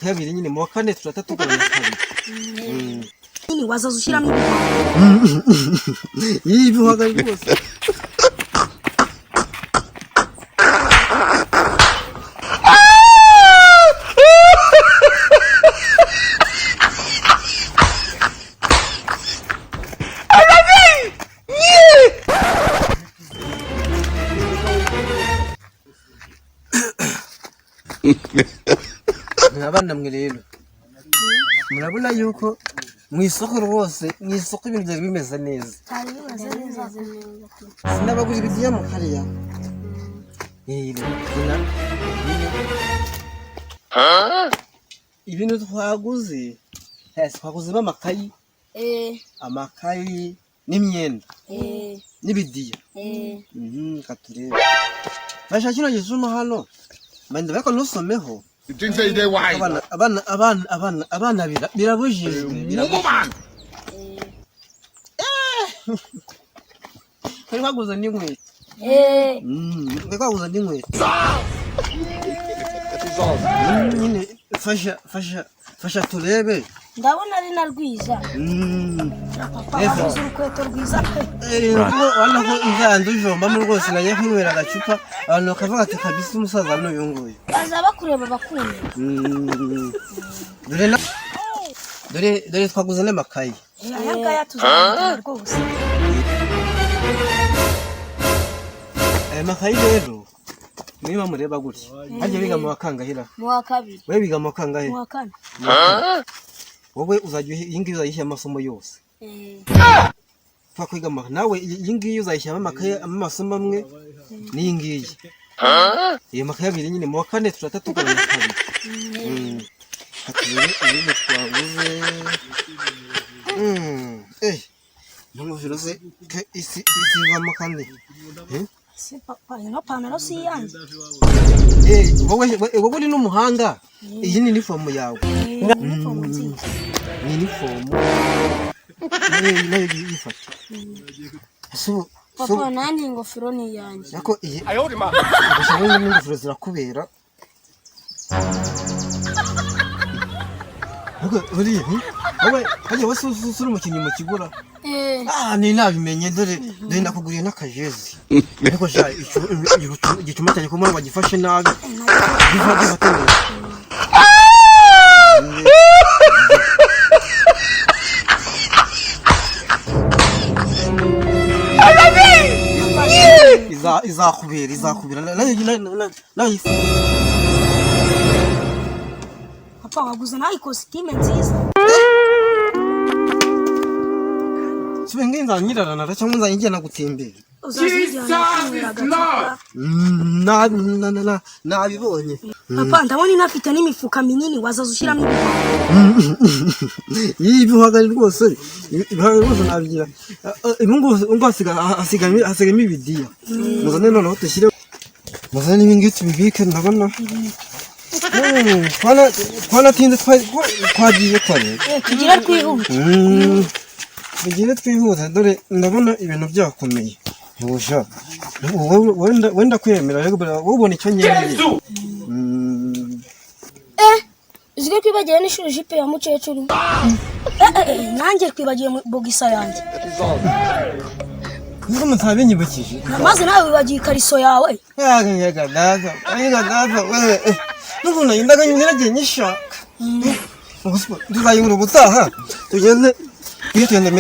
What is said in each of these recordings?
Kabiri nyine, mu wa kane turata tugabanya kabiri. Nyine wazaza ushyiramo ibihwagari. Ibihwagari rwose. Abana mwe rero, murabona yuko mu isoko rwose, mu isoko ibintu byari bimeze neza. Cyari bimeze neza. Sinabagura ibidiya mu kariya. Ibintu twaguze, twaguzemo amakayi, amakayi n'imyenda n'ibidiya. Reka turebe, fasha kino gisuma hano manda, ariko ntusomeho. You think say they wise? Abana, abana, abana, abana, abana, birabujijwe, birabujijwe. Woman. Twari twaguze n'inkweto. Twari twaguze n'inkweto nyine. Fasha, fasha, fasha turebe. Ndabona ari na rwiza. Papa, waguze urukweto rwiza pe. Urabona ko nzandujombamo rwose, najya kwinywera agacupa, abantu bakavuga ati: "Kabisa umusaza n'uyu nguyu." Baza bakureba bakunda. Dore na dore, dore twaguze n'amakayi. Aya ngaya tuzayagura rwose. Aya makayi rero, niba mureba gutya, harya biga mu wa kangahera? Mu wa kabiri. Wowe biga mu wa kangahe? Mu wa kane. Wowe uzajya iyi ngiyi uzayishyira amasomo yose. Upfa kwiga nawe iyi ngiyi uzayishyiramo amakaye, amasomo amwe n'iyi ngiyi, iyo makaye abiri nyine. Mu wa kane turata tugabanya kabiri. Reka turebe ibindi twaguze. N'ingofero ze ke isi ivamo kandi. Eh? Se papa, ino pantaro si iyanjye? Wowe uri n'umuhanga, iyi ni inifomu yawe. Uniform nziza. Ni inifomu nayo, nayo yifata. Ese Papa, nanjye ingofero ni iyanjye. Ariko iyi gusa wowe n'ingofero zirakubera. Ariko buriya wowe hajya wowe uri umukinnyi mu kigura. Ah, ni nabimenye, dore dore nakuguriye n'akajezi. Ariko sha igicuma cyanjye ko mbona wagifashe nabi, gifa gifate neza. Izakubera, izakubera nayo, nayo. Papa, waguze nawe ikositime nziza. Sibe ngiye nzanyirarana cyangwa nzajya gutembera. Uzazijyana kwinywera agacupa. Nabibonye. Papa, ndabona inafite n'imifuka minini, wazaza ushyiramo ibihwagari. Ibihwagari rwose, ibihwagari rwose nabigira. Ubu ngubu hasigayemo ibidiya. Muzane noneho dushyire, muzane n'ibi ngibi tubibike. Ndabona twanatinze, twagiye kare. Tugire twihute. Tugire twihute, dore ndabona ibintu byakomeye. Ntubusha wenda kwemera rero, wowe ubona icyo nkeneye. Uziko twibagiwe n'ishuri jipe ya mukecuru. Nanjye twibagiwe bogisa yanjye. Nubwo mutabinyibukije. Maze nawe wibagiwe ikariso yawe. Yaga data, yaga data, wewe n'ukuntu nagendaga naragiye nyishaka. Tuzayibura ubutaha. Tugende, tujye tugende,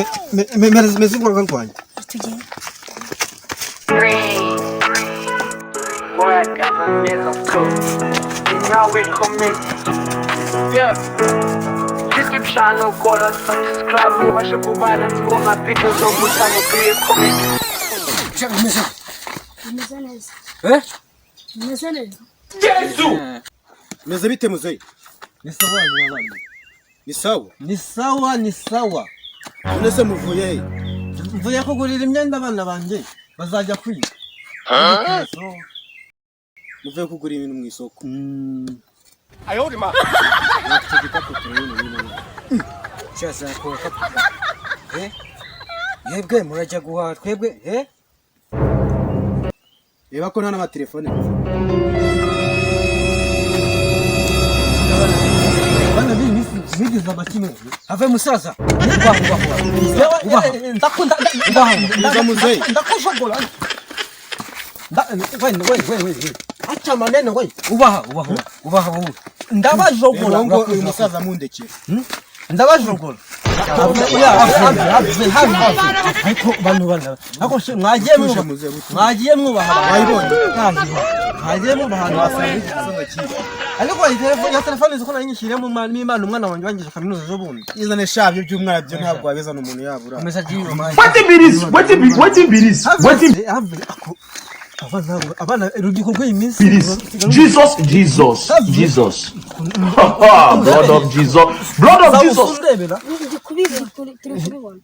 meze urwego rwanjye. Tugende. Boy, I got a nigga cook. Now we commit. Yeah. YouTube channel, kora subscribe, ubashe kubana ngoma video zo gutanga kuri comment. Ameze neza. Eh? Ameze neza. Meze bite, muzeyi? Ni sawa, mwana. Ni sawa? Ni sawa, ni sawa. None se muvuye he? Mvuye kugurira imyenda abana banjye bazajya kwiga. Muvuye kugura ibintu mu isoko? Icyo gikapu turabona birimo. Cyazakora papa. Eh? Mwebwe murajya guhaha, twebwe eh? Reba ko nta n'amatelefone mufite. mwigize amakimwe. Have musaza. Ubaha, ubaha. Ubaha. Ndakunda. Ubaha. Uza muzehe. Ndakushogora. We we we we. Acha maneno we. Ubaha, ubaha. Ubaha wowe. Ndabajogora. Rero ngo uyu musaza mundekere. Ndabajogora. Ariko bantu bana. Ariko se mwagiye mwubaha. Mwagiye mwubaha. Wayibonye? Mwagiye mwubaha. Ariko iyi telefone ya telefone izi ko nari nyishyiriyemo umwana umwana wanjye wangije kaminuza ejo bundi. Izane sha byo by'umwana byo ntabwo wabizana umuntu yabura. Komeza agiye manje. Wetin be this? Wetin be wetin be this? Wetin Have ako abana abana urubyiruko rw'iyi minsi be this? Jesus, Jesus, Jesus. Blood of Jesus. Blood of Jesus. Uzundebera Ndi kubibona, turi kubibona.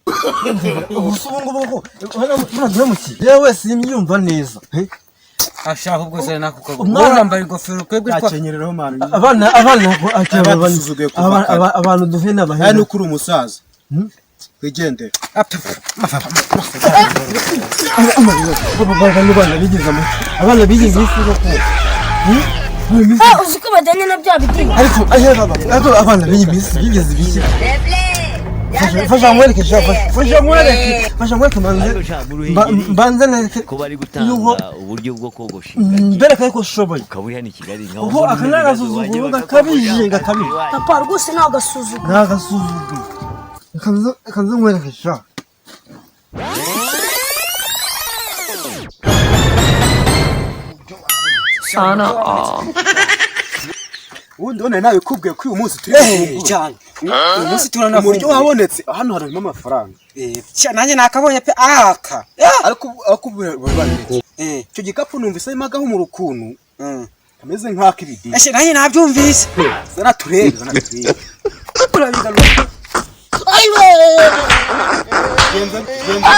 Ubu ubu ngubu ko muraduhemukiye. Yewe simbyumva neza. Ashaka ubwo se nakukago. Umwana- Wowe wambaye ingofero twebwe twa Yakenyerereho manu. Abana abana Abatusuzuguye kuva kare. abantu duhe Aya n'abahera. ni ukuri umusaza. Wigendere. Abana bigize amata. Abana bigize isi koko. Ah, uzi ko bajyanye na bya biti. Ariko ahera ariko abana b'iyi minsi bigeze ibiki. Fasha nkwereke sha fasha nkwereke fasha nkwereke mbanze Ariko sha mu Ruhengeri mbanze nereke ko bari yuko gutanga uburyo bwo kogosha ingagi mbereka yuko ushoboye. Ukaba uri hano i Kigali nka Ubu aka ni agasuzuguro gakabije gakabije. Papa rwose ni agasuzuguro. Ni agasuzuguro. Reka nze nkwereke sha. Ubundi none nabikubwiye ko uyu munsi turi Eh, cyane. Uyu munsi turanafunguye. umuryo wabonetse hano harimo amafaranga. Eh, nanjye nakabonye pe aka. Ariko ariko bari Eh, icyo gikapu numvise harimo agahumura ukuntu mm. kameze nk'ak'ibidini. Ese nanjye nabyumvise. Zana turebe, zana turebe. Urabigaruka. Ayiwe! Genza genza.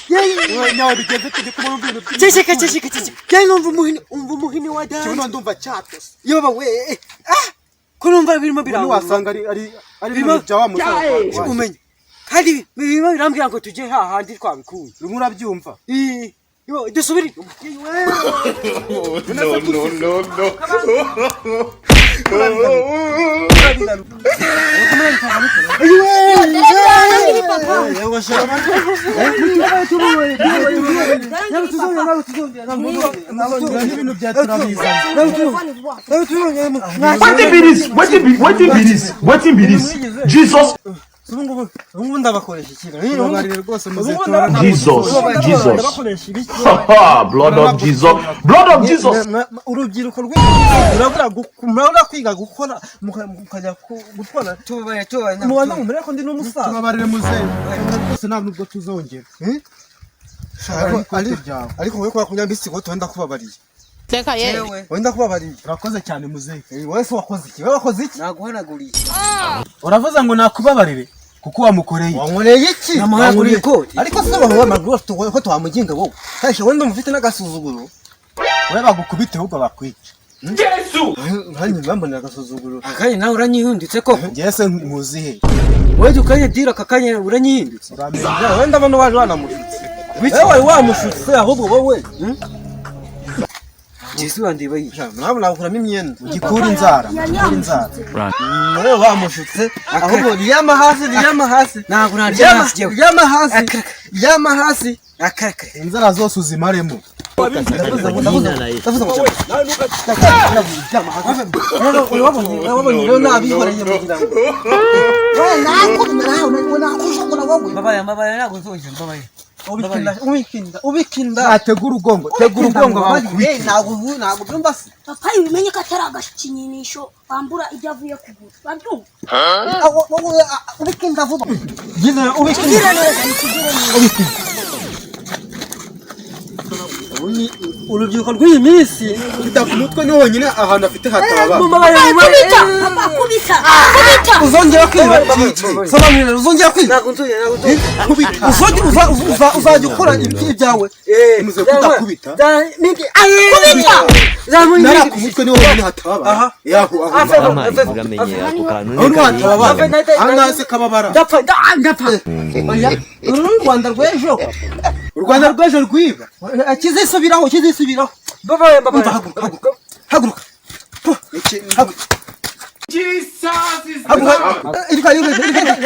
Yewe nyawe bigenze tujye kubona ibintu byinshi. Ceceka, ceceka, ceceka. Cyane numva umuhini, umva umuhini wa dani. Kibuno ndumva cyatose. Yoba we. Ah! Ko numva birimo Ubu birangurura. wasanga ari ari ari Birimo- ibintu bya wa musaza. Umenye. Kandi birimo birambwira ngo tujye hahandi twabikuye. Urimo urabyumva. Eh, yo dusubire. No, no, no, no. Yewe sha. N'ibintu bya turabizana. Wetin be this? Wetin be wetin be this? Wetin be this? Jesus, Ubu ngubu ubu ngubu ndabakoresha iki? Tubabarire rwose Ubu ngubu muzetora. Jesus, Jesus. Ndabakoresha ibiki? Blood of Jesus. Blood of Jesus. Urubyiruko rw'urabura murabura kwiga gukora mukajya gutwara Tubaye, tubaye. mubanza mumere ko ndi n'umusaza. Tubabarire muzehe. Rwose nta nubwo tuzongera. Ariko ryawe. ariko wowe kubera kunyambitse ikote wenda kubabariye. Yewe. Wenda kubabariye. Urakoze cyane muzehe. Wowe se wakoze iki? Wowe wakoze iki? Naguhanaguriye. Uravuze ngo nakubabarire kuko wamukoreye. Wankoreye iki? Namuhanaguriye ikote. Ariko se wowe amaguru ko twamuginga wowe. Kashe wenda mufite n'agasuzuguro. Wowe bagukubite ahubwo bakwica. Nkanjye mbambonera agasuzuguro. Akanya nawe uranyihindutse koko. Njyewe se nkuzi he? Wowe dukanye dira aka kanya uranyihindutse. Uramenya. Wenda bano waje wanamushutse. Wewe wari wamushutse ahubwo wowe. Jesu wandeba yi. Murabona nakuramo imyenda. Ugikura inzara, ugikura inzara. Wowe wamushutse ahubwo ryama hasi ryama hasi. Ntabwo narya hasi jewe. Ryama hasi. Akaraka. Ryama hasi. Akaraka. Inzara zose uzimaremo. Ndavuze ngo ndavuze ngo ryama hasi. Wabonye rero nabihoreye mugira ngo. Mbabaye, mbabaye ntabwo nzongera mbabaye. Ubikinda ubikinda ubikinda. Tegura ugongo, tegura ugongo bakubite. Ntabwo ntabwo byumva se. Papa ubimenye ko atari agakinisho bambura ibyo avuye kugura. Babyumva? Ubikinda vuba. Gira ubikinda. Tugire neza, tugire neza. Urubyiruko rw'iyi minsi. Kubita ku mutwe ni honyine ahantu afite hatababara. Mumbabarire, mumbabarire. Kubita papa, kubita, kubita. Uzongera kwiba, sobanurira, uzongera kwiba? Ntabwo nzongera, ntabwo nzongera. Kubita. Uzongera uzajya ukora ibyawe. Muze kudakubita. Kubita. Nara ku mutwe ni honyine hatababara. Aha. Yaho aho. Ave, Amazi uramenye ako kantu Aho ni niho hatababara. Ave, Aha ngaha se kababara. Ndapfa, ndapfa. Oya, uru ni u Rwanda rw'ejo. U Rwanda rw'ejo rwiba. Kizisubiraho, kizisubiraho. Mbabarire, Umva, mbabarire. haguruka, haguruka, haguruka. Iki- Haguruka. Haguruka. Irika, irika, irika.